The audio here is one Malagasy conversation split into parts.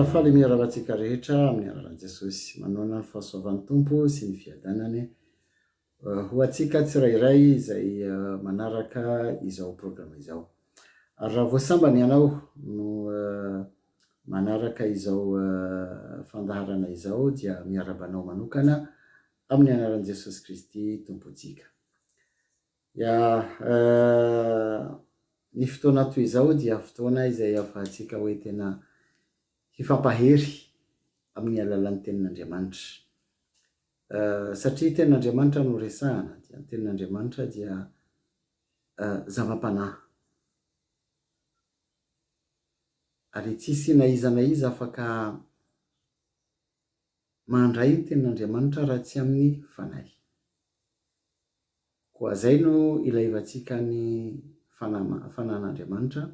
Dia faly miarahaba antsika rehetra amin'ny anaran'i Jesosy. Manohana ny fahasoavan'ny Tompo sy ny fiadanany ho antsika tsirairay izay manaraka izao programa izao. Ary raha vao sambany ianao no manaraka izao fandaharana izao dia miarahaba anao manokana amin'ny anaran'i Jesosy Kristy Tompontsika. Ya, ny fotoana toy izao dia fotoana izay ahafahantsika hoe tena hifampahery amin'ny alalan'ny Tenin'Andriamanitra. Satria Tenin'Andriamanitra no resahana, dia ny Tenin'Andriamanitra dia zava-panahy. Ary tsisy na iza na iza afaka mandray ny Tenin'Andriamanitra raha tsy amin'ny Fanahy. Koa izay no ilaivantsika ny Fanan'Andriamanitra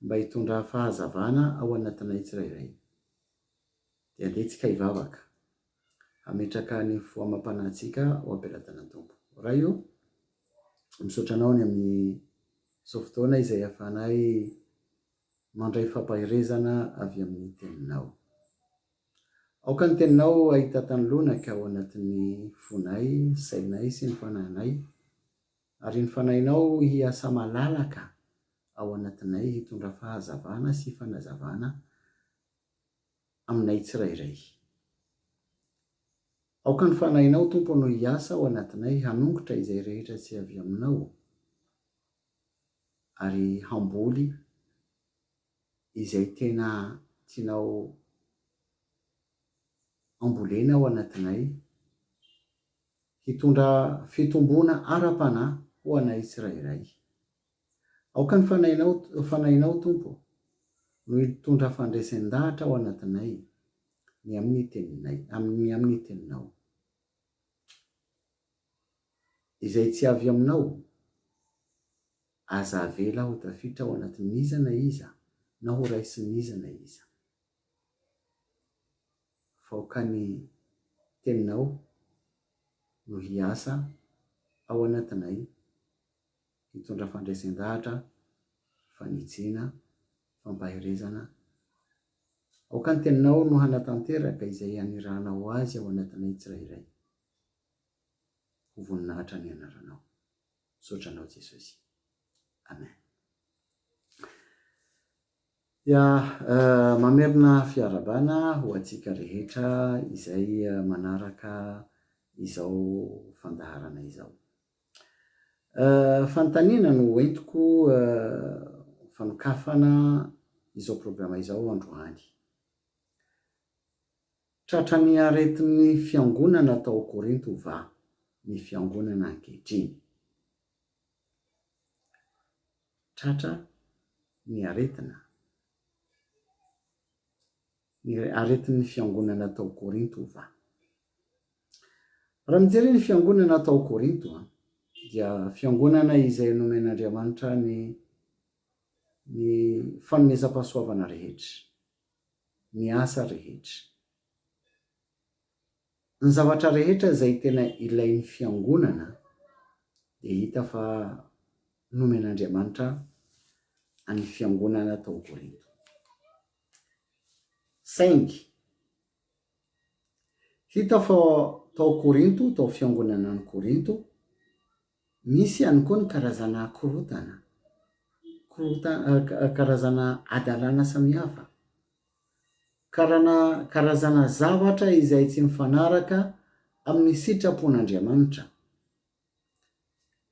mba hitondra fahazavana ao anatinay tsirairay. Dia andeha tsika hivavaka, hametraka ny fo amam-panahintsika ao am-pelatanan'ny Tompo. Ray o, misaotra Anao ny amin'izao fotoana izay ahafahanay mandray fampaherezana avy amin'ny Teninao. Aoka ny Teninao hahita tany lonaka ao anatin'ny fonay, sainay sy ny fanahinay, ary ny Fanahinao hiasa malalaka ao anatinay hitondra fahazavana sy fanazavana aminay tsirairay. Aoka ny Fanahinao, Tompo, no hiasa ao anatinay hanongotra izay rehetra tsy avy Aminao ary hamboly izay tena tianao ambolena ao anatinay, hitondra fitomboana ara-panahy ho anay tsirairay. Aoka ny Fanahinao, Fanahinao Tompo, no hitondra fandresen-dahatra ao anatinay ny amin'ny Teninay, ny amin'ny Teninao. Izay tsy avy Aminao, Aza avela ho tafiditra ao anatin'iza na iza na ho raisin'iza na iza. Fa aoka ny Teninao no hiasa ao anatinay, hitondra fandresen-dahatra, fanitsiana, fampaherezana. Aoka ny Teninao no hanatanteraka izay anirahanao azy ao anatinay tsirairay. Ho voninahitra ny Anaranao. Misaotra anao Jesosy. Amen. Ya, mamerina fiarahabana ho antsika rehetra izay manaraka izao fandaharana izao. Fanontaniana no hoentiko fanokafana izao programa izao androany. Tratran'ny aretin'ny fiangonana tao Korinto va ny fiangonana ankehitriny? Tratra ny aretina, ny aretin'ny fiangonana tao Korinto va? Raha mijery ny fiangonana tao Korinto dia fiangonana izay nomen'Andriamanitra ny ny fanomezam-pahasoavana rehetra. ny asa rehetra. Ny zavatra rehetra izay tena ilain'ny fiangonana dia hita fa nomen'Andriamanitra an'ny fiangonana tao Korinto. Saingy hita fa tao Korinto, tao fiangonana any Korinto, Misy ihany koa ny karazana korontana, karazana hadalana samihafa, karana karazana zavatra izay tsy mifanaraka amin'ny sitrapon'Andriamanitra.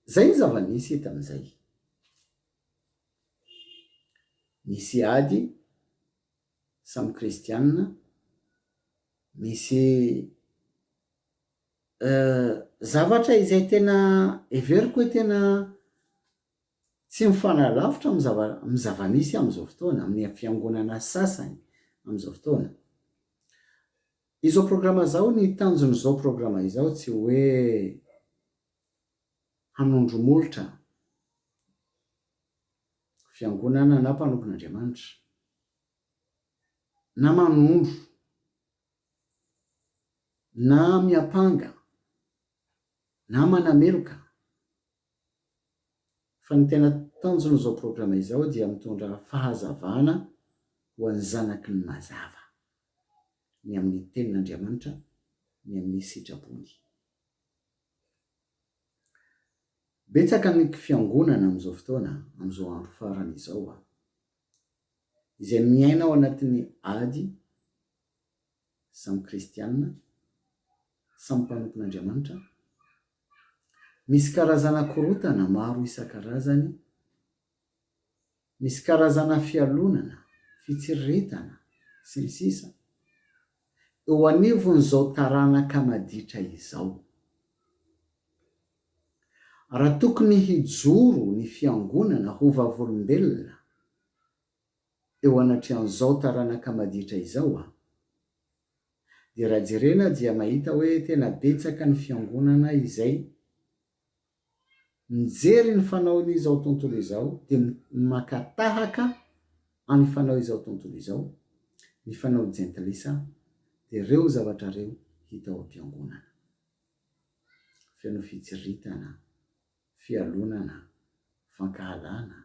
Izay ny zava-nisy tamin'izay. Nisy ady samy kristiana, nisy Zavatra izay tena heveriko hoe tena tsy mifanalavitra amin'ny zava amin'ny zava-misy amin'izao fotoana, amin'ny fiangonana sasany amin'izao fotoana. Izao programa izao, ny tanjon'izao programa izao tsy hoe hanondro molotra fiangonana na mpanompon'Andriamanitra, na manondro na miampanga na manameloka fa ny tena tanjon'izao programa izao dia mitondra fahazavana ho an'ny zanaky ny mazava. Ny amin'ny Tenin'Andriamanitra, ny amin'ny sitrapony. Betsaka ny fiangonana amin'izao fotoana, amin'izao andro farany izao, izay miaina ao anatin'ny ady samy kristiana, samy mpanompon'Andriamanitra, misy karazana korontana maro isan-karazany, misy karazana fialonana, fitsiriritana, sy ny sisa eo anivon'izao taranaka maditra izao. Raha tokony hijoro ny fiangonana ho vavolombelona eo anatrehan'izao taranaka maditra izao aho, dia raha jerena dia mahita hoe tena betsaka ny fiangonana izay mijery ny fanaon'izao tontolo izao dia maka tahaka any fanao izao tontolo izao, ny fanao jentilisa, dia reo zavatra reo hita ao am-piangonana. Feno fitsiritana, fialonana, fankahalana,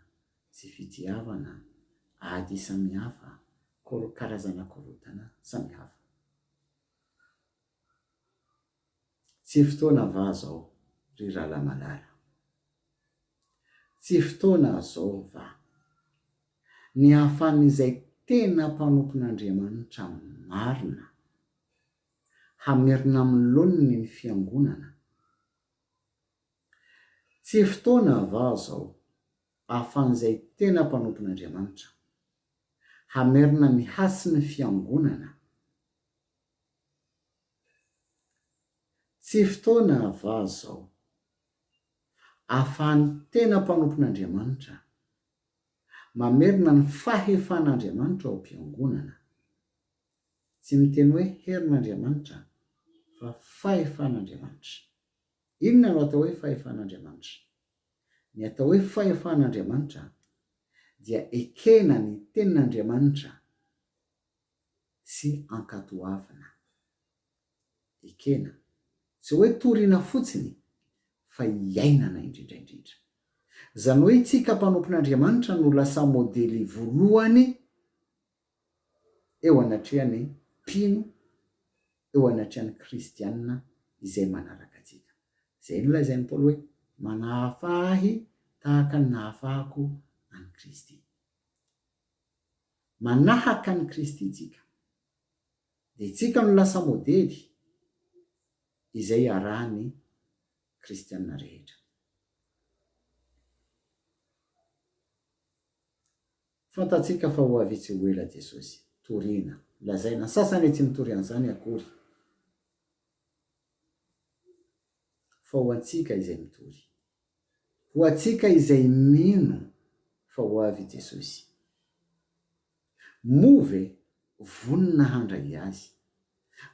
tsy fitiavana, ady samihafa, karazana korontana samihafa. Tsy fotoana va zao ry Ralamalala? Tsy fotoana zao va ny ahafahan'izay tena mpanompon'Andriamanitra marina hamerina amin'ny laoniny ny fiangonana? Tsy fotoana va zao ahafahan'izay tena mpanompon'Andriamanitra hamerina ny hasin'ny fiangonana? Tsy fotoana va zao ahafahan'ny tena mpanompon'Andriamanitra mamerina ny fahefan'Andriamanitra ao am-piangonana? Tsy miteny hoe herin'Andriamanitra fa fahefan'Andriamanitra. Inona no atao hoe fahefan'Andriamanitra? Ny atao hoe fahefan'Andriamanitra dia ekena ny tenin'Andriamanitra sy ankatoavina. Ekena. Tsy hoe torina fotsiny fa iainana indrindra indrindra. Izany hoe itsika mpanompon'Andriamanitra no lasa modely voalohany eo anatrehan'ny mpino, eo anatrehan'ny kristiana izay manaraka antsika. Izay no lazain'i Paoly hoe, Manahafa ahy tahaka ny nahafahako an'i Kristy. Manahaka an'i Kristy isika. Dia isika no lasa modely izay arahan'ny kristiana rehetra. Fantatsika fa ho avy tsy ho ela Jesosy. Torina. Lazaina. Ny sasany tsy mitory an'izany akory. Fa ho antsika izay mitory. Ho antsika izay mino fa ho avy i Jesosy. Moa ve vonona handray Azy?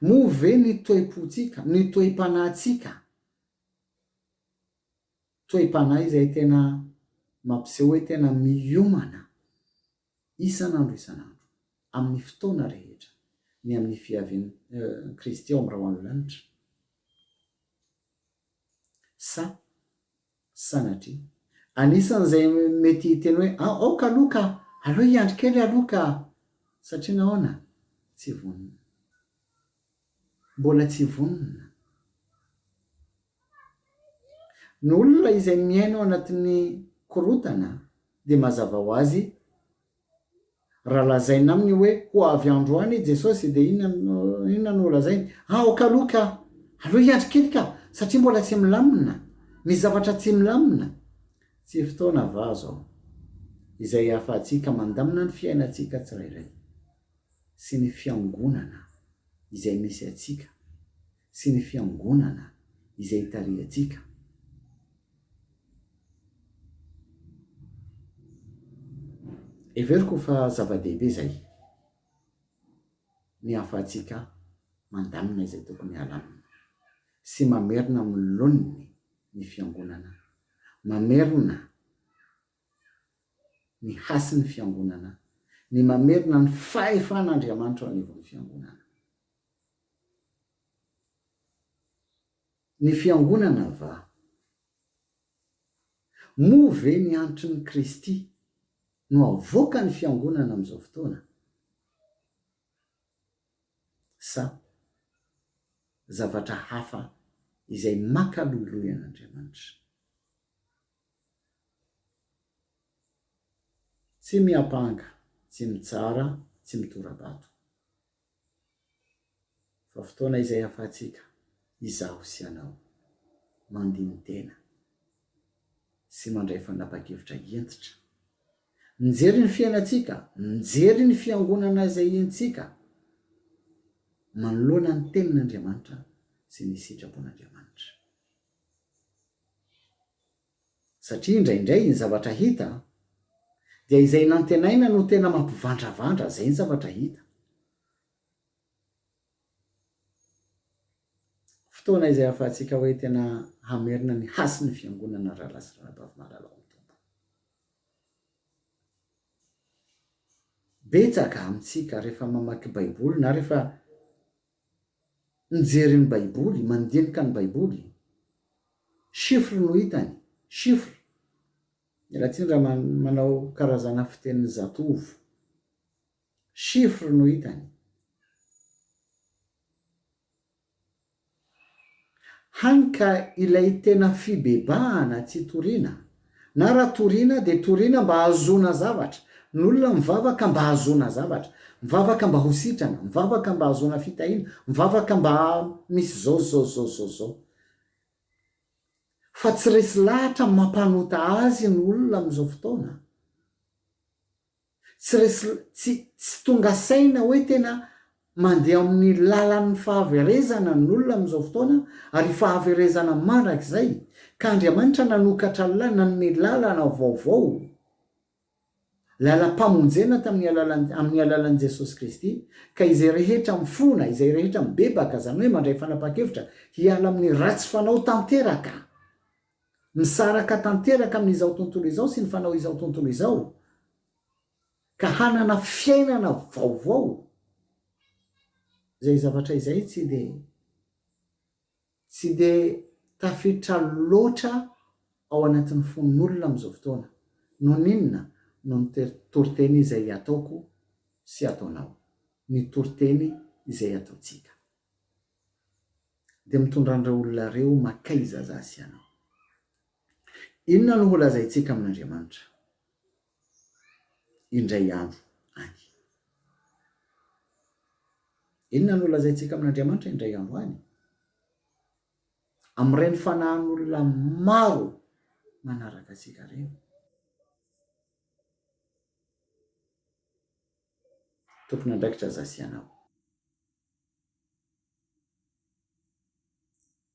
Moa ve ny toe-pontsika, ny toe-panahintsika, toe-panahy izay tena mampiseho hoe tena miomana isan'andro isan'andro, amin'ny fotoana rehetra, ny amin'ny fiavian'i Kristy ao amin'ny rahon'ny lanitra? Sa sanatria anisan'izay mety hiteny hoe aoka aloha ka, aleo hiandry kely aloha ka, satria nahoana? Tsy vonona. Mbola tsy vonona. Ny olona izay miaina ao anatin'ny korontana dia mazava ho azy Raha lazaina aminy hoe ho avy androany i Jesosy dia inona no inona no holazainy? Ah, aoka aloha ka! Aleo hiandry kely ka! Satria mbola tsy milamina. Misy zavatra tsy milamina. Tsy fotoana va zao izay ahafahantsika mandamina ny fiainantsika tsirairay sy ny fiangonana izay misy antsika sy ny fiangonana izay itarihantsika? Heveriko fa zava-dehibe izay, ny ahafahantsika mandamina izay tokony halamina sy mamerina amin'ny laoniny ny Fiangonana, mamerina ny hasin'ny Fiangonana, ny mamerina ny fahefan'Andriamanitra eo anivon'ny Fiangonana. Ny Fiangonana va? Moa ve ny antron'i Kristy no avoakan'ny Fiangonana amin'izao fotoana? Sa zavatra hafa izay maka loiloy an'Andriamanitra? Tsy miampanga, tsy mitsara, tsy mitora-bato. Fa fotoana izay ahafahantsika, izaho sy ianao, mandini-tena sy mandray fanapahan-kevitra hentitra, mijery ny fiainantsika, mijery ny fiangonana izay henontsika, manoloana ny Tenin'Andriamanitra sy ny sitrapon'Andriamanitra. Satria indraindray ny zavatra hita dia izay nantenaina no tena mampivandravandra, zay ny zavatra hita. Fotoana izay ahafahantsika hoe tena hamerina ny hasin'ny fiangonana rahalahy sy ranabavy malala ao amin'ny Tompo. Betsaka amintsika rehefa mamaky baiboly na rehefa Mijery ny baiboly, mandinika ny baiboly, chiffre no hitany, chiffre, miala tsiny raha manao karazana fitenin'ny zatovo, chiffre no hitany. Hany ka ilay tena fibebahana tsy toriana, na raha toriana dia toriana mba hahazoana zavatra, ny olona mivavaka mba hahazoana zavatra, mivavaka mba ho sitrana, mivavaka mba hahazoana fitahiana, mivavaka mba misy zao zao zao zao zao. Fa tsy resy lahatra mampanota azy ny olona amin'izao fotoana. Tsy resy, tsy, tsy tonga saina hoe tena mandeha amin'ny lalan'ny fahaverezana ny olona amin'izao fotoana ary fahaverezana mandrakizay, ka Andriamanitra nanokatra lalana, nanome lalana vaovao, lalam-pamonjena tamin'ny alalan'ny, amin'ny alalan'i Jesosy Kristy, ka izay rehetra mifona, izay rehetra mibebaka, izany hoe mandray fanapahan-kevitra hiala amin'ny ratsy fanao tanteraka, Misaraka tanteraka amin'izao tontolo izao sy ny fanao izao tontolo izao ka hanana fiainana vaovao, izay zavatra izay tsy dia tsy dia tafiditra loatra ao anatin'ny fon'olona amin'izao fotoana. Noho ny inona? Noho ny toriteny izay ataoko sy ataonao, ny toriteny izay ataontsika. Dia mitondra an'ireo olona ireo makaiza za sy ianao? Inona no holazaintsika amin'Andriamanitra indray andro any? Inona no holazaintsika amin'Andriamanitra indray andro any? Amin'ireny fanahin'olona maro manaraka antsika ireny. Tompon'andraikitra za sy ianao.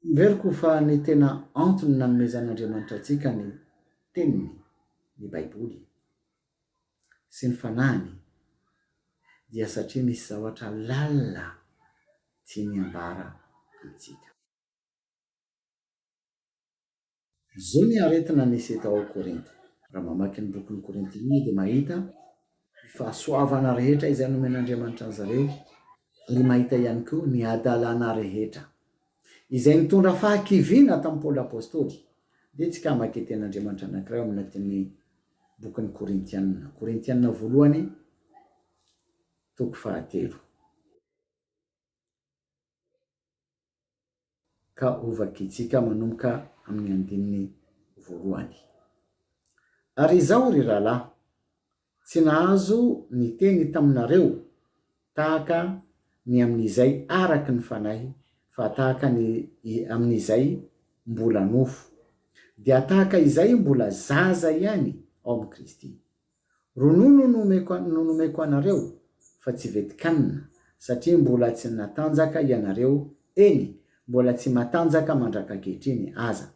Heveriko fa ny tena antony nanomezan'Andriamanitra antsika ny Teniny, ny Baiboly, sy ny Fanahiny, dia satria misy zavatra lalina tiany hambara amintsika. Zo ny aretina nisy tao Korinto. Raha mamaky ny bokin'ny Korintiana dia mahita ny fahasoavana rehetra izay nomen'Andriamanitra an'zareo ary mahita ihany koa ny hadalana rehetra izay nitondra fahakiviana tamin'i Paoly Apostoly. Dia tsika hamaky tenin'Andriamanitra anankiray ao anatin'ny bokin'ny Korintiana. Korintiana voalohany toko fahatelo. Ka hovakintsika manomboka amin'ny andininy voalohany. Ary izaho, ry rahalahy, tsy nahazo niteny taminareo tahaka ny amin'izay araka ny fanahy, fa tahaka ny amin'izay mbola nofo, dia tahaka izay mbola zaza ihany ao amin'i Kristy. Ronono no omeko no nomeko anareo, fa tsy vetikanina, satria mbola tsy natanjaka ianareo, eny, mbola tsy matanjaka mandrak'ankehitriny aza.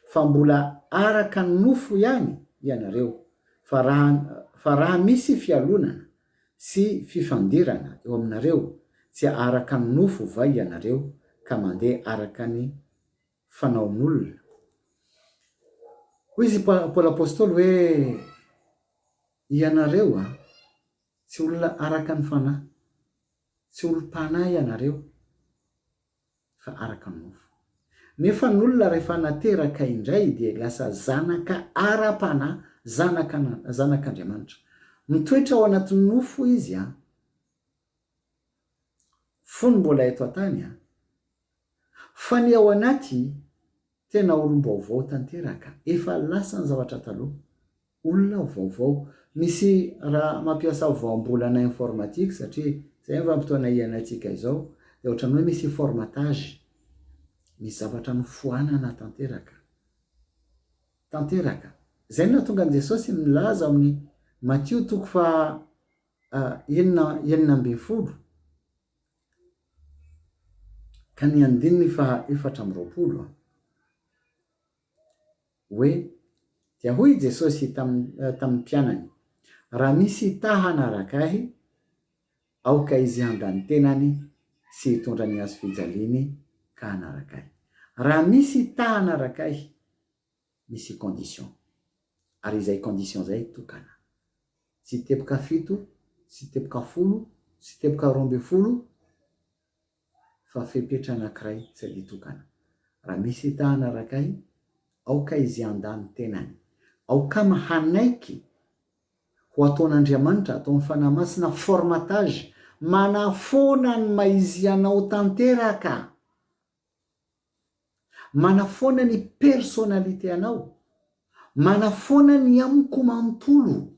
Fa mbola araka ny nofo ihany ianareo, fa raha fa raha misy fialonana sy fifandirana eo aminareo, tsy araka ny nofo va ianareo ka mandeha araka ny fanaon'olona? Hoy izy Paoly Apostoly hoe, Ianareo a, tsy olona araka ny fanahy, tsy olom-panahy ianareo, fa araka ny nofo. Nefa ny olona rehefa nateraka indray dia lasa zanaka ara-panahy, zanaka, zanak'Andriamanitra. Mitoetra ao anatin'ny nofo izy a. Fony mbola eto an-tany an. Fa ny ao anaty tena olom-baovao tanteraka, efa lasa ny zavatra taloha, olona vaovao. Misy raha mampiasa voambolana informatique satria izay ny vanim-potoana iainantsika izao dia ohatran'ny hoe misy formatage, misy zavatra nofoanana tanteraka. Tanteraka. Izay no nahatonga an'i Jesosy nilaza ao amin'ny Matio toko faha enina 16 ka ny andininy faha 24 hoe, Dia hoy i Jesosy tamin'ny mpianany, Raha misy ta hanaraka Ahy, aoka izy handa ny tenany sy hitondra ny hazo fijaliany ka hanaraka Ahy. Raha misy ta hanaraka Ahy, misy condition. Ary izay condition izay tokana. Tsy teboka fito, tsy teboka folo, tsy teboka 12, fa fepetra anankiray sady tokana. Raha misy ta hanaraka Ahy, aoka izy handa ny tenany. Aokama hanaiky ho ataon'Andriamanitra, ataon'ny Fanahy Masina formatage, manafoana ny maha-izy anao tanteraka. Manafoana ny personnalité anao, manafoana ny amiko manontolo.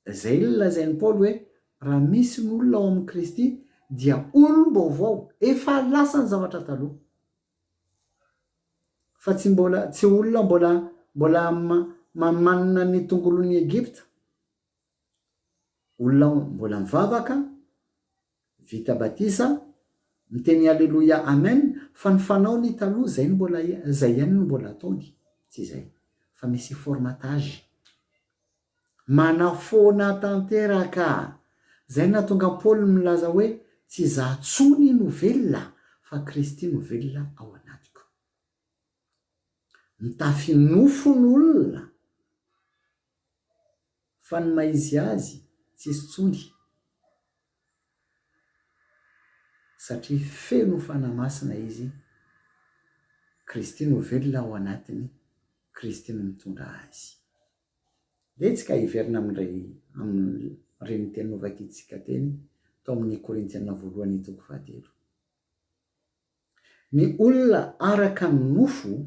Izay no lazain'i Paoly hoe raha misy ny olona ao amin'i Kristy dia olom-baovao, efa lasa ny zavatra taloha. Fa tsy mbola, tsy olona mbola mbola mamanina ny tongolon'i Egypta. Olona mbola mivavaka, vita batisa, miteny aleloia amen fa ny fanaony taloha zay no mbola zay ihany no mbola ataony, tsy izay fa misy formatage manafoana tanteraka, zay nahatonga an'i Paoly milaza hoe tsy izaho tsony no velona fa Kristy no velona ao anatiko. Mitafy nofo ny olona fa ny maha izy azy tsisy tsony satria feno Fanahy Masina izy, Kristy no velona ao anatiny, Kristy no mitondra azy. Ndeha tsika hiverina amin'ireny amin'ireny teny novakintsika teny tao amin'ny Korintiana voalohany toko fahatelo. Ny olona araka ny nofo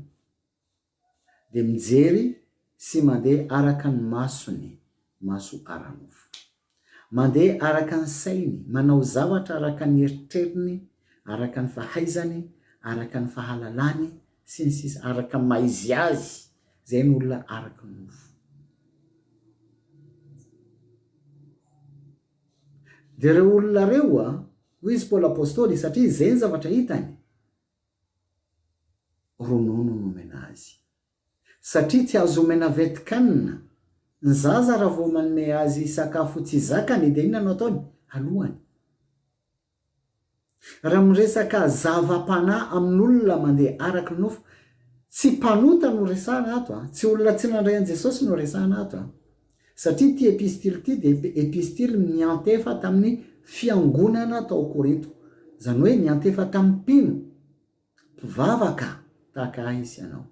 dia mijery sy mandeha araka ny masony, maso ara-nofo. Mandeha araka ny sainy, manao zavatra araka ny eritreriny, araka ny fahaizany, araka ny fahalalany, sy ny sisa araka ny maha izy azy, izay ny olona araka ny nofo. Dia ireo olona ireo, hoy izy Paoly Apostoly, satria izay ny zavatra hitany, ronono no nomena azy. Satria tsy azo omena vetikanina ny zaza raha vao manome azy sakafo tsy zakany dia inona no ataony? Alohany. Raha miresaka zava-panahy amin'olona mandeha araka ny nofo, tsy mpanota no resahana ato an, tsy olona tsy nandray an'i Jesosy no resahana ato an. Satria ity epistily ity dia epistily niantefa tamin'ny fiangonana tao Korinto. Izany hoe niantefa tamin'ny mpino, mpivavaka tahaka ahy sy ianao.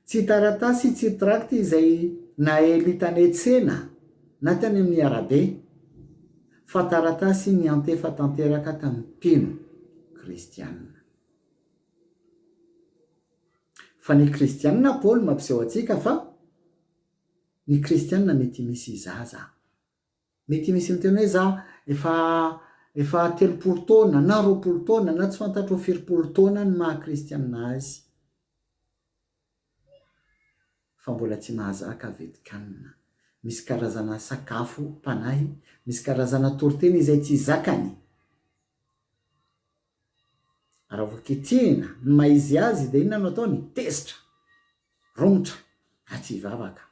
Tsy taratasy tsy tract izay naely tany an-tsena na tany amin'ny arabe fa taratasy niantefa tanteraka tamin'ny mpino kristiana. Fa ny kristiana Paoly mampiseho antsika fa ny kristiana mety misy zaza. Mety misy miteny hoe za efa efa 30 taona na 20 taona na tsy fantatro firipolo taona ny maha kristianina azy fa mbola tsy mahazaka vetikanina. Misy karazana sakafo mpanahy, misy karazana toriteny izay tsy zakany. Raha vao kitihina ny maha izy azy dia inona no ataony? Tezitra, romotra, ary tsy hivavaka.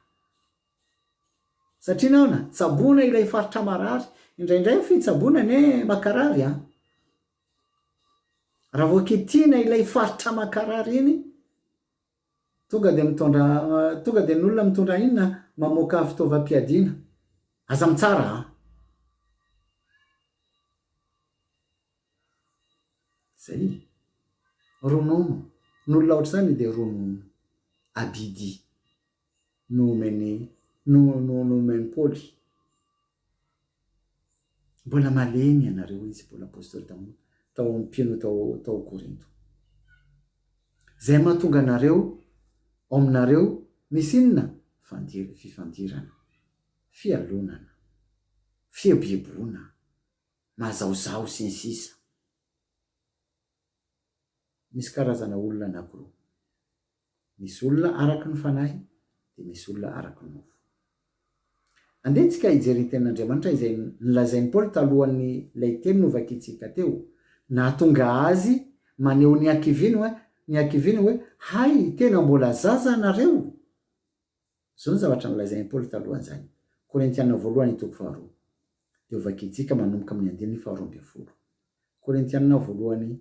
Satria nahoana? Tsaboina ilay faritra marary. Indraindray ny fitsaboana anie makarary an! Raha vao kitihina ilay faritra makarary iny, tonga dia mitondra, tonga dia ny olona mitondra inona? Mamoaka fitaovam-piadiana. Aza mitsara an! Zay. Ronono. Ny olona ohatr'izany dia ronono. Abidy. No omen'i, no, no, no omen'i Paoly. Mbola malemy ianareo, hoy izy Paoly Apostoly tao tao amin'ny mpino tao tao Korinto. Izay mahatonga anareo ao aminareo misy inona? Fandir fifandirana, fialonana, fieboeboana, mazahozaho sy ny sisa. Misy karazana olona anankiroa. Misy olona araka ny fanahy dia misy olona araka ny nofo. Andeha tsika hijery ny tenin'Andriamanitra izay nolazain'i Paoly talohan'ny ilay teny novakintsika teo, nahatonga azy maneho ny hakiviany hoe, ny hakiviany hoe, hay tena mbola zaza nareo! Izao ny zavatra nolazain'i Paoly talohan'izany, Korintiana voalohany toko faharoa, dia hovakintsika manomboka amin'ny andininy faharoambinifolo. Korintiana voalohany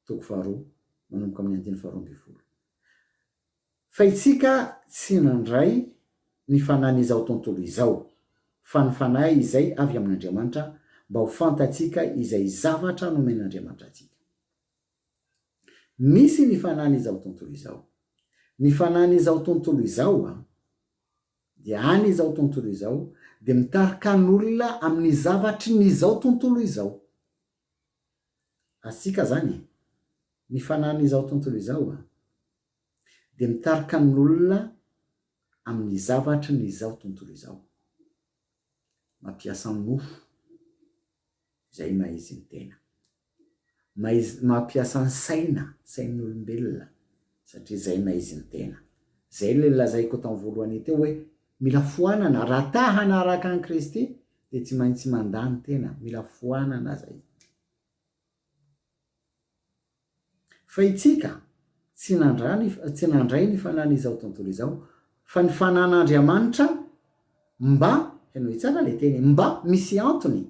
toko faharoa, manomboka amin'ny andininy faharoambinifolo. Fa isika tsy nandray ny fanahin'izao tontolo izao, fa ny Fanahy izay avy amin'Andriamanitra, mba ho fantatsika izay zavatra nomen'Andriamanitra antsika. Misy ny fanahin'izao tontolo izao. Ny fanahin'izao tontolo izao dia any izao tontolo izao dia mitarika an'olona amin'ny zavatry ny izao tontolo izao. Antsika zany e! Ny fanahin'izao tontolo izao a! Dia mitarika ny olona amin'ny zavatry ny izao tontolo izao. Mampiasa ny nofo, izay maha izy ny tena. Mampiasa ny saina, sain'ny olombelona, satria izay maha izy ny tena. Izay ilay nolazaiko tamin'ny voalohany teo hoe mila foanana, raha ta hanaraka an'i Kristy dia tsy maintsy mandà ny tena, mila foanana izay. Fa itsika tsy nandra ny tsy nandray ny fanahin'izao tontolo izao, fa ny fanahin'Andriamanitra mba, henoy tsara ilay teny, mba misy antony,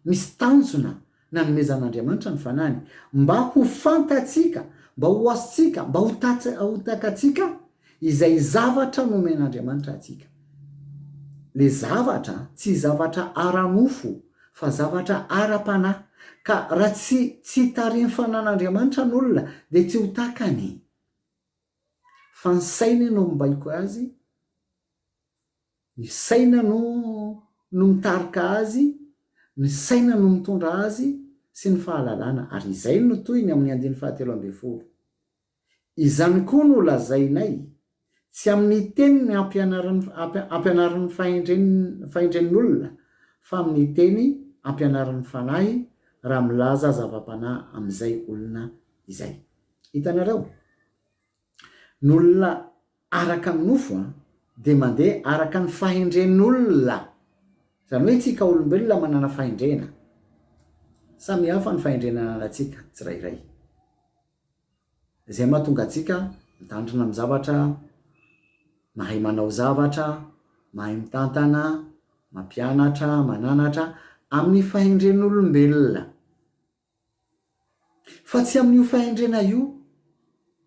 misy tanjona nanomezan'Andriamanitra ny fanahiny, mba ho fantatsika, mba ho azontsika, mba ho ho takatsika Izay zavatra nomen'Andriamanitra antsika. Le zavatra tsy zavatra ara-nofo fa zavatra ara-panahy. Ka raha tsy tsy tarihin'ny fanan'Andriamanitra ny olona dia tsy ho takany. Fa ny sainy no mibaiko azy, ny saina no no mitarika azy, ny saina no mitondra azy sy ny fahalalana. Ary izay no tohiny amin'ny andininy fahatelo ambinifolo. Izany koa no lazainay, tsy amin'ny teniny ampianarin'ny fahendren'olona, fa amin'ny teny ampianarin'ny Fanahy, raha milaza zava-panahy amin'izay olona izay. Hitanareo? Ny olona araka ny nofo dia mandeha araka ny fahendren'olona. Izany hoe isika olombelona manana fahendrena. Samy hafa ny fahendrena ananantsika tsirairay. Izay mahatonga antsika mitandrina amin'ny zavatra, mahay manao zavatra, mahay mitantana, mampianatra, mananatra, amin'ny fahendren'olombelona. Fa tsy amin'io fahendrena io.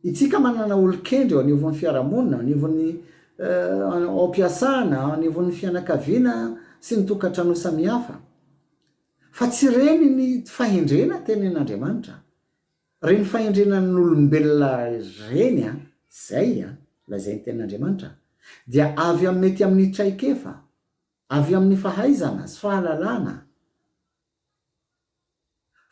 Itsika manana olon-kendry eo anivon'ny fiarahamonina, eo anivon'ny ao am-piasana, eo anivon'ny fianakaviana sy ny tokantrano samihafa. Fa tsy ireny ny fahendrena tenenin'Andriamanitra. Reny fahendrenan'olombelona ireny an, izay an, lazain'ny Tenin'Andriamanitra, dia avy amin'ny mety amin'ny traikefa, avy amin'ny fahaizana sy fahalalana,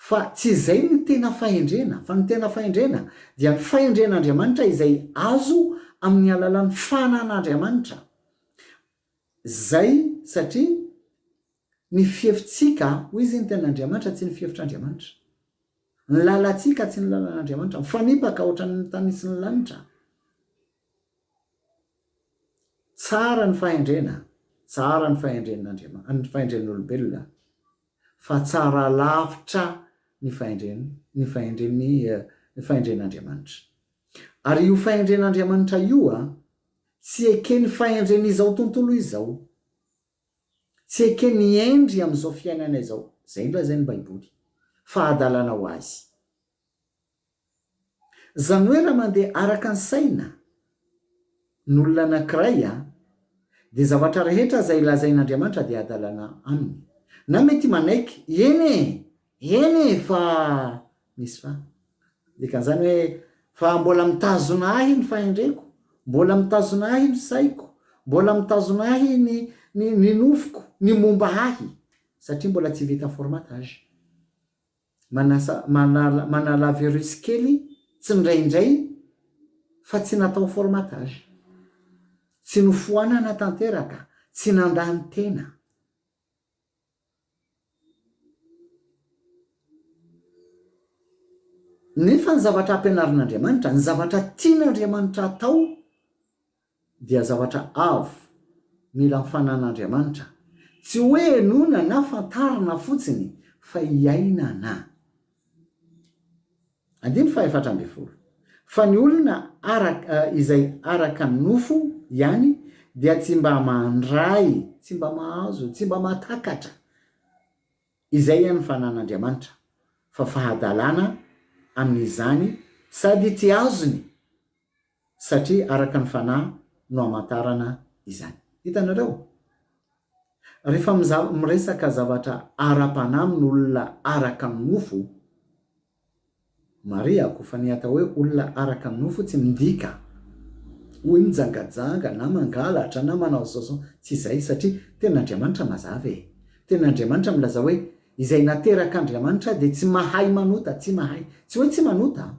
fa tsy izay no tena fahendrena, fa ny tena fahendrena dia ny fahendren'Andriamanitra izay azo amin'ny alalan'ny fanan'Andriamanitra, izay satria ny fihevitsika, hoy izy ny Tenin'Andriamanitra, tsy ny fihevitr'Andriamanitra. Ny lalantsika tsy ny lalan'Andriamanitra. Mifanipaka ohatran'ny tany sy ny lanitra. Tsara ny fahendrena, tsara ny fahendren'Andriamanitra, ny fahendren'olombelona, fa tsara lavitra ny fahendren, ny fahendren'ny, ny fahendren'Andriamanitra. Ary io fahendren'Andriamanitra io tsy eken'ny fahendren'izao tontolo izao. Tsy eken'ny hendry amin'izao fiainana izao, izay no lazain'ny Baiboly, fa hadalana ho azy. Izany hoe raha mandeha araka ny saina ny olona anankiray dia zavatra rehetra izay lazain'Andriamanitra dia hadalana aminy. Na mety manaiky, eny e! Eny e! Fa misy fa. Dikan'izany hoe fa mbola mitazona ahy ny fahendreko, mbola mitazona ahy ny saiko, mbola mitazona ahy ny ny ny nofoko, ny momba ahy. Satria mbola tsy vita formatage. Manasa, manala, manala virus kely tsindraindray fa tsy natao formatage. Tsy nofoanana tanteraka, tsy nandany tena. Nefa ny zavatra ampianarin'Andriamanitra, ny zavatra tian'Andriamanitra atao dia zavatra avo mila ny fanan'Andriamanitra, tsy hoe henoina na fantarina fotsiny fa iainana. Andininy faha-14, Fa ny olona araka izay araka ny nofo ihany dia tsy mba mandray, tsy mba mahazo, tsy mba mahatakatra izay an'ny fanan'Andriamanitra, fa fahadalana amin'izany sady tsy azony satria araka ny fanahy no amantarana izany. Hitanareo? Rehefa miresaka zavatra ara-panahy amin'olona araka ny nofo, marihako fa ny atao hoe olona araka ny nofo tsy midika hoe mijangajanga na mangalatra na manao izao izao, tsy izay satria tenin'Andriamanitra mazava e! Tenin'Andriamanitra milaza hoe izay naterak'Andriamanitra dia tsy mahay manota, tsy mahay, tsy hoe tsy manota an!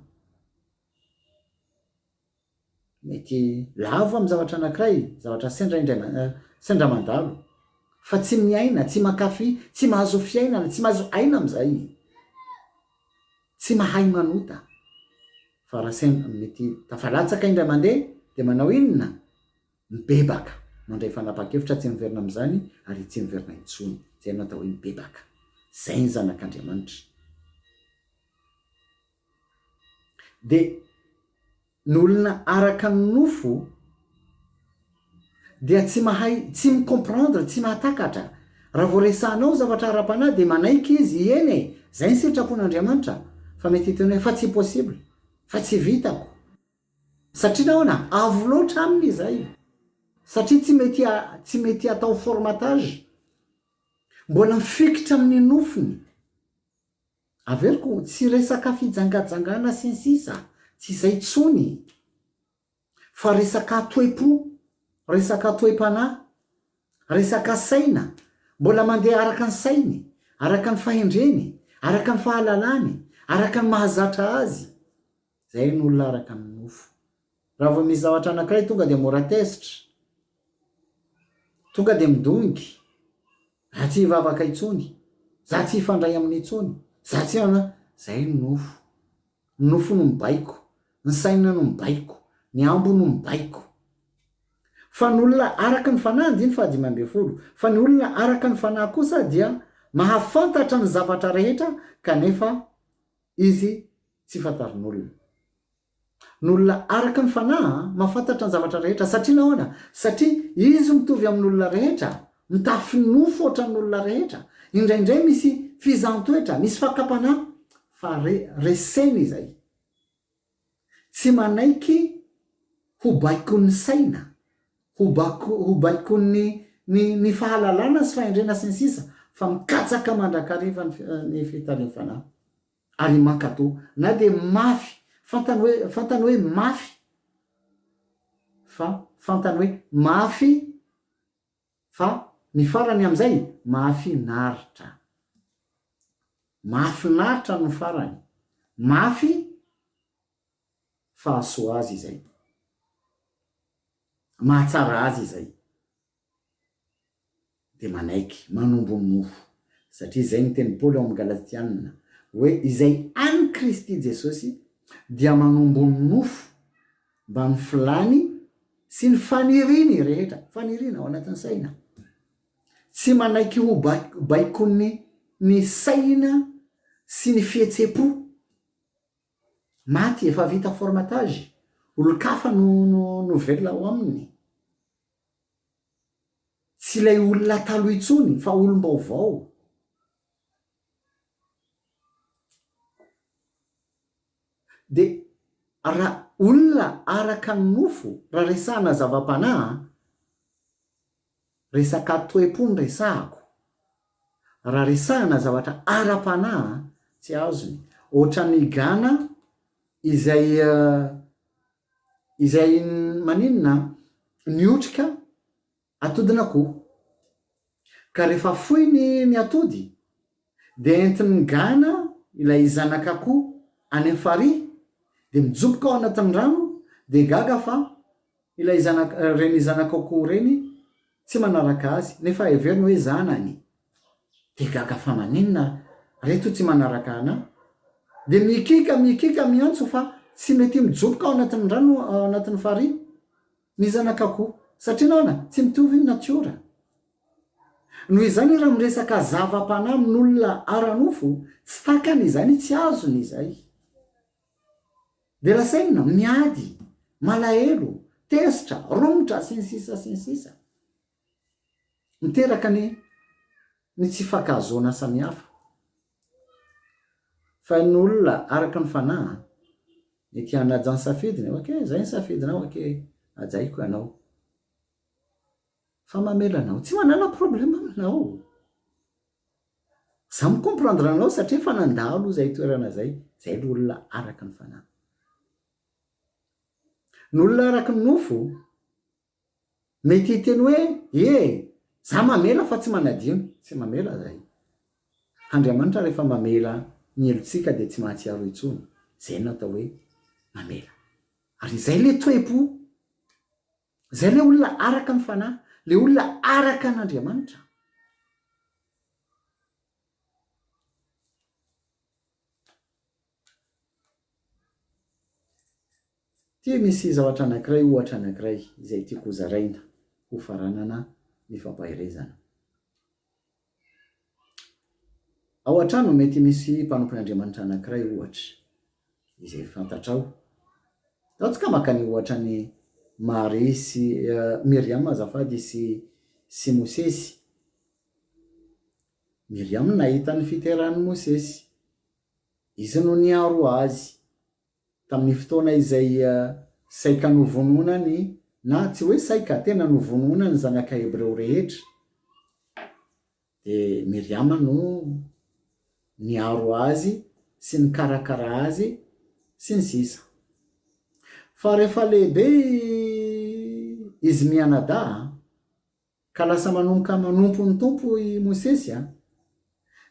Mety lavo amin'ny zavatra anankiray, zavatra sendra indray sendra mandalo, fa tsy miaina, tsy mankafy, tsy mahazo fiainana, tsy mahazo aina amin'izay. Tsy mahay manota. Fa raha sendra mety tafalatsaka indray mandeha dia manao inona? Mibebaka. Mandray fanapahan-kevitra tsy miverina amin'izany ary tsy miverina intsony. Izay no atao hoe mibebaka. Izay ny zanak'Andriamanitra. Dia ny olona araka ny nofo dia tsy mahay, tsy mi-comprendre, tsy mahatakatra. Raha vao resahanao zavatra ara-panahy dia manaiky izy, eny e, zay ny sitrapon'Andriamanitra, fa mety hiteny hoe fa tsy possible, fa tsy vitako. Satria nahoana? Avo loatra aminy izay. Satria tsy mety tsy mety atao formatage. Mbola mifikitra amin'ny nofony. Averiko, tsy resaka fijangajangana sy ny sisa, tsy izay intsony fa resaka toe-po, resaka toe-panahy, resaka saina, mbola mandeha araka ny sainy, araka ny fahendreny, araka ny fahalalany, araka ny mahazatra azy. Izay no olona araka ny nofo. Raha vao misy zavatra anankiray tonga dia mora tezitra, tonga dia midongy, za tsy hivavaka intsony, za tsy hifandray aminy intsony, za tsy hanana, zay ny nofo. Ny nofo no mibaiko, ny saina no mibaiko, ny hambo no mibaiko. Fa ny olona araka ny fanahy, andininy faha-15, fa ny olona araka ny fanahy kosa dia mahafantatra ny zavatra rehetra kanefa izy tsy fantarin'olona. Ny olona araka ny fanahy mahafantatra ny zavatra rehetra. Satria nahoana? Satria izy mitovy amin'ny olona rehetra, mitafy nofo ohatran'ny olona rehetra. Indraindray misy fizahan-toetra, misy fakam-panahy, fa re, reseny izay. Tsy manaiky ho baikon'ny saina, ho bako, ho baikon'ny ny, ny fahalalana sy fahendrena sy ny sisa, fa mikatsaka mandrakariva ny, ny fitarihan'ny fanahy. ary mankatò na dia mafy, fantany hoe, fantany hoe mafy, fa fantany hoe mafy, fa ny farany amin'izay mahafinaritra. Mahafinaritra no farany, mafy fa hahasoa azy izay. Mahatsara azy izay. dia manaiky manombo ny nofo, satria izay no tenin'i Paoly ao amin'ny Galatiana, hoe izay an'i Kristy Jesosy dia manombo ny nofo mbamin'ny filàny sy ny faniriany rehetra, faniriana ao anatin'ny saina, tsy manaiky ho baikon'ny ny saina sy ny fihetsem-po, maty efa vita formatage, olon-kafa no no no velona ao aminy. Tsy ilay olona taloha intsony fa olom-baovao. Dia raha olona araka ny nofo, raha resahana zava-panahy an, resaka toe-po no resahako, raha resahana zavatra ara-panahy an, tsy azony. Ohatran'ny gana izay Izay maninona? Miotrika atodin'akoho. Ka rehefa foy ny ny atody dia entin'ny gana ilay zanak'akoho any amin'ny farihy dia mijoboka ao anatin'ny rano dia gaga fa ilay zanak ireny zanak'akoho ireny tsy manaraka azy nefa heveriny hoe zanany dia gaga fa maninona reto tsy manaraka anah dia mikiaka mikiaka miantso fa tsy mety mijoboka ao anatin'ny rano ao anatin'ny farihy ny zanak'akoho satria nahoana tsy mitovy ny natiora Noho izany raha miresaka zava-panahy amin'olona ara-nofo, tsy takany izany, tsy azony izay. Dia lasa inona? Miady, malahelo, tezitra, romotra, sy ny sisa sy ny sisa. Miteraka ny ny tsy fankahazoana samihafa. Fa ny olona araka ny fanahy, mety hanaja ny safidiny, ok, izay ny safidinao, ok, hajaiko ianao. Fa mamela anao. Tsy manana problème aminao. Za mi comprendre anao satria efa nandalo zay toerana zay. Zay le olona araka ny fanahy. Ny olona araka ny nofo mety hiteny hoe ee za mamela fa tsy manadino. Tsy mamela zay. Andriamanitra rehefa mamela ny helotsika dia tsy mahatsiaro intsony. Zay no atao hoe mamela. Ary izay le toe-po. Izay ilay olona araka ny fanahy, ilay olona araka an'Andriamanitra. Ity misy zavatra anankiray, ohatra anankiray izay tiako hozaraina hofaranana ny fampaherezana. Ao an-trano mety misy mpanompon'Andriamanitra anankiray ohatra, izay fantatrao. Ndao tsika maka ny ohatra an'i Maria sy Miriam azafady sy sy Mosesy. Miriam nahita ny fiterahan'i Mosesy. Izy no niaro azy. Tamin'ny fotoana izay saika novonoina ny, na tsy hoe saika, tena novonoina ny zanaka Hebreo rehetra, dia Miriama no niaro azy sy nikarakara azy sy ny sisa. Fa rehefa lehibe izy mianadahy, Ka lasa manomboka manompo ny Tompo i Mosesy a!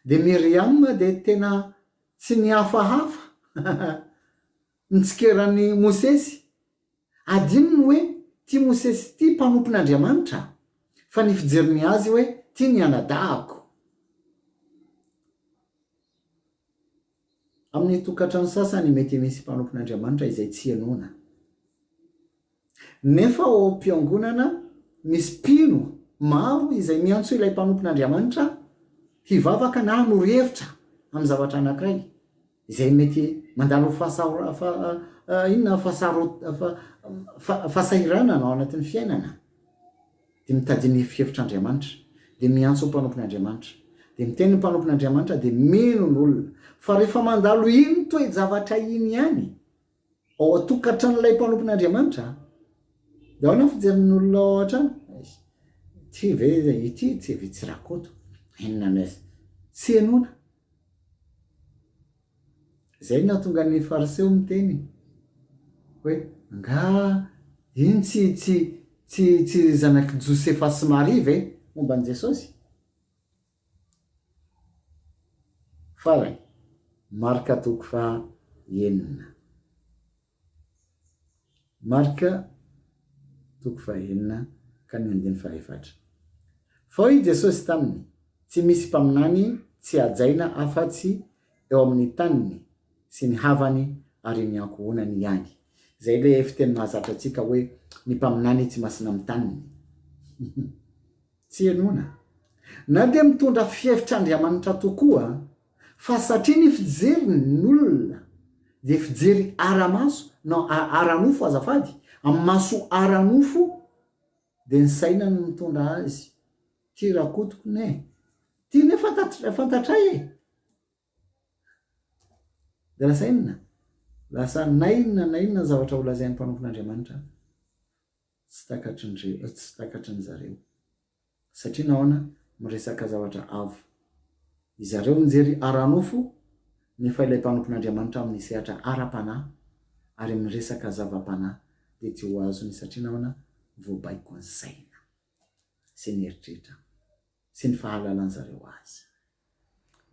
Dia Miriam dia tena tsy nihafahafa nitsikera an'i Mosesy. Adinony hoe ty Mosesy ty mpanompon'Andriamanitra fa ny fijeriny azy hoe ty ny anadahako. Amin'ny tokantrano sasany mety misy mpanompon'Andriamanitra izay tsy henoina. Nefa ao am-piangonana misy mpino maro izay miantso ilay mpanompon'Andriamanitra hivavaka na hanoro hevitra amin'ny zavatra anankiray izay mety mandalo inona fahasahiranana ao anatin'ny fiainana, dia mitady ny fihevitr'Andriamanitra, dia miantso ny mpanompon'Andriamanitra, dia miteny ny mpanompon'Andriamanitra, dia mino ny olona. Fa rehefa mandalo iny toe-javatra iny ihany, Ao an-tokantranon'ilay mpanompon'Andriamanitra an! Dia ahoana ny fijerin'ny olona ao an-trano? Ity ve ity tsy ve tsy Rakoto? Inona no tsy henoina? Izay no nahatonga ny Fariseo miteny hoe angaha iny tsy tsy tsy tsy zanak'i Josefa sy Maria ve momba an'i Jesosy? Farany, Marka toko faha enina. Marka toko faha enina ka ny andininy faha efatra. Fa hoy i Jesosy taminy, Tsy misy mpaminany tsy hajaina afa-tsy eo amin'ny taniny sy ny havany ary ny ankohonany ihany. Izay ilay fiteny mahazatra antsika hoe ny mpaminany tsy masina amin'ny taniny. Tsy henoina. Na dia mitondra fihevitr'Andriamanitra tokoa, fa satria ny fijeriny ny olona dia fijery ara-maso, non, ara-nofo azafady, amin'ny maso ara-nofo dia ny saina no mitondra azy. Ty Rakotoko ne. Ty ne fantatray e! Dia lasa inona? Lasa na inona na inona ny zavatra holazain'ny mpanompon'Andriamanitra tsy takatry ny tsy takatry ny zareo. Satria nahoana? Miresaka zavatra avo. Izareo mijery ara-nofo nefa ilay mpanompon'Andriamanitra amin'ny sehatra ara-panahy ary miresaka zava-panahy dia tsy ho azony satria nahoana? Voabaiko ny saina sy ny eritreritra. sy ny fahalalan-jareo azy.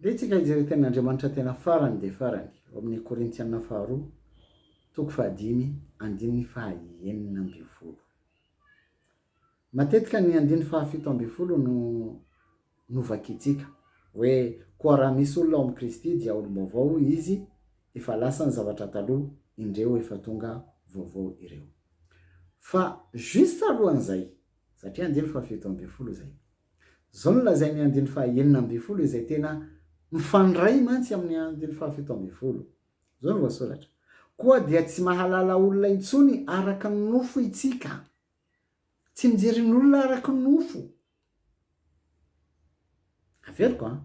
Ndeha tsika hijery tenin'Andriamanitra tena farany dia farany ao amin'ny Korintiana faharoa toko fahadimy andininy faha-16. Matetika ny andininy faha-17 no novakintsika hoe koa raha misy olona ao amin'i Kristy dia olom-baovao izy, efa lasa ny zavatra taloha, indreo efa tonga vaovao ireo. Fa juste alohan'izay, satria andininy faha-17 izay, Izao no lazain'ny andininy faha-16 izay tena mifandray mantsy amin'ny andininy faha-17. Izao no voasoratra, Koa dia tsy mahalala olona intsony araka ny nofo itsika. Tsy mijery ny olona araka ny nofo. Averiko an.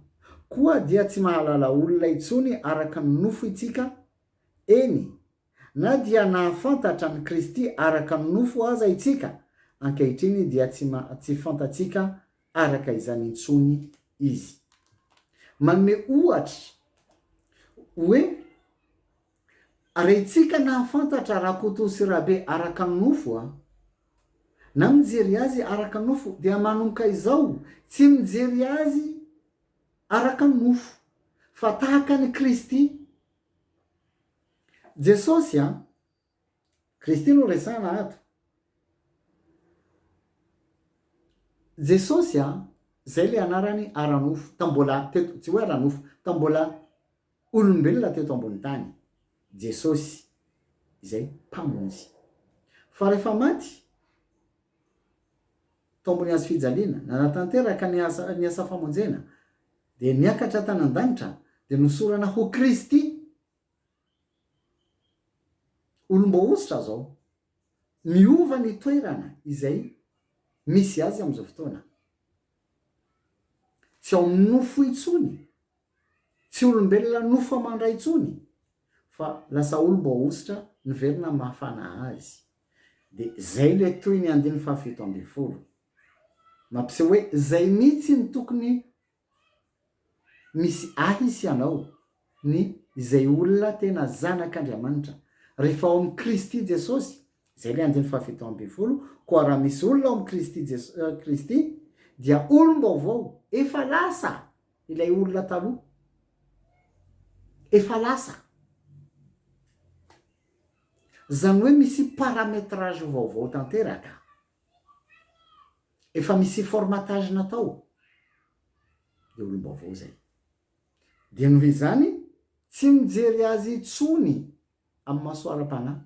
Koa dia tsy mahalala olona intsony araka ny nofo itsika, eny, Na dia nahafantatra an'i Kristy araka ny nofo aza itsika, ankehitriny dia tsy tsy fantatsika araka izany intsony Izy. Manome ohatra hoe Rentsika nahafantatra Rakoto sy Rabe araka ny nofo a! Na mijery azy araka ny nofo dia manomboka izao tsy mijery azy araka ny nofo fa tahaka an'i Kristy Jesosy an! Kristy no resahana ato. Jesosy an, zay le anarany ara-nofo, tam mbola teto, tsy hoe ara-nofo, tam mbola olombelona teto ambony tany. Jesosy, izay Mpamonjy. Fa rehefa maty, tao ambony hazo fijaliana, nanatanteraka ny asa, ny asa famonjena, dia niakatra tany an-danitra, dia nosorana ho Kristy. Olom-boahosotra zao. Miova ny toerana izay misy azy amin'izao fotoana. Tsy ao amin'ny nofo intsony, tsy olombelona nofo aman-dra intsony, fa lasa olom-boahosotra niverina mafana azy. Dia izay ilay toy ny andininy faha-17. Mampiseho hoe izay mihitsy no tokony misy ahy sy anao, ny izay olona tena zanak'Andriamanitra, rehefa ao amin'i Kristy Jesosy, izay ilay andininy faha-17, koa raha misy olona ao amin'i Kristy Jes-, Kristy, dia olom-baovao, efa lasa ilay olona taloha, efa lasa. Izany hoe misy paramétrage vaovao tanteraka. Efa misy formatage natao dia olom-baovao izay. Dia noho izany tsy mijery azy intsony amin'ny maso ara-panahy.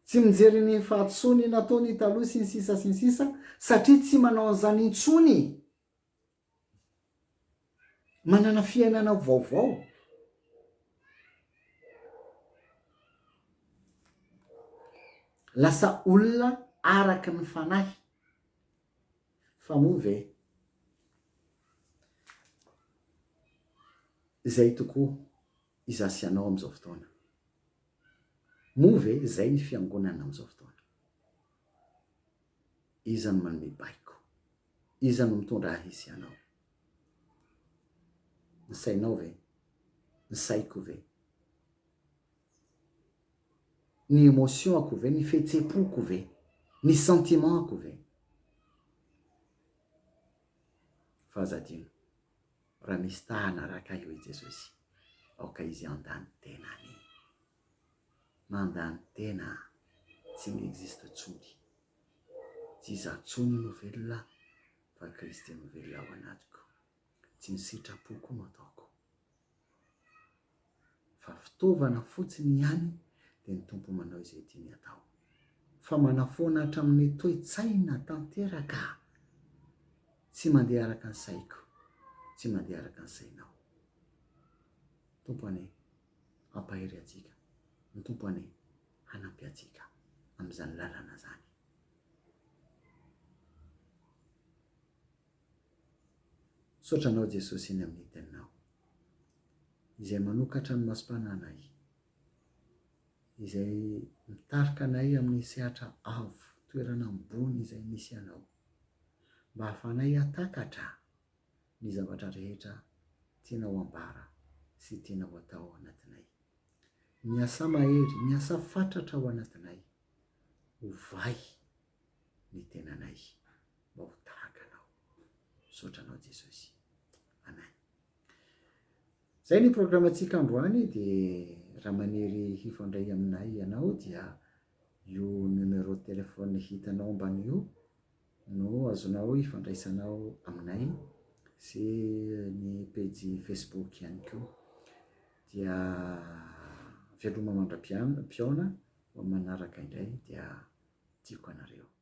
Tsy mijery ny fahadisoany nataony taloha sy ny sisa sy ny sisa satria tsy manao an'izany intsony. Manana fiainana vaovao. Lasa olona araka ny fanahy. Fa moa ve izay tokoa izaho sy ianao amin'izao fotoana? Moa ve izay ny fiangonana amin'izao fotoana? Iza no manome baiko? Iza no mitondra ahy sy ianao? Ny sainao ve? Ny saiko ve? Ny émotion-ko ve? Ny fihetsem-poko ve? Ny sentiment-ko ve? Fa aza adino, raha misy ta hanaraka ahy hoy Jesosy, aoka izy handany tenany. Mandany tena tsy mi-existe tsony. Tsy izaho tsony no velona fa Kristy no velona ao anatiko. Tsy ny sitrapoko no ataoko fa fitaovana fotsiny ihany dia ny Tompo manao izay tiany atao. Fa manafoana hatramin'ny toe-tsaina tanteraka tsy mandeha araka ny saiko, tsy mandeha araka ny sainao. Tompo anie hampahery antsika, ny Tompo anie hanampy antsika amin'izany lalana izany. Misaotra Anao Jesosy eny amin'ny Teninao, izay manokatra ny masom-panahinay, izay mitarika anay amin'ny sehatra avo, toerana ambony izay misy Anao, mba hahafahanay hahatakatra ny zavatra rehetra tianao ambara sy tianao atao ao anatinay. Miasà mahery, miasà fatratra ao anatinay, ovay ny tenanay mba ho tahaka Anao. Misaotra anao Jesosy. Amen. Zay ny programantsika androany dia raha maniry hifandray aminay ianao dia io numéro téléphone hitanao ambany io no azonao ifandraisanao aminay sy ny pejy Facebook ihany koa. Dia veloma mandra-pihaona ho amin'ny manaraka indray dia tiako anareo.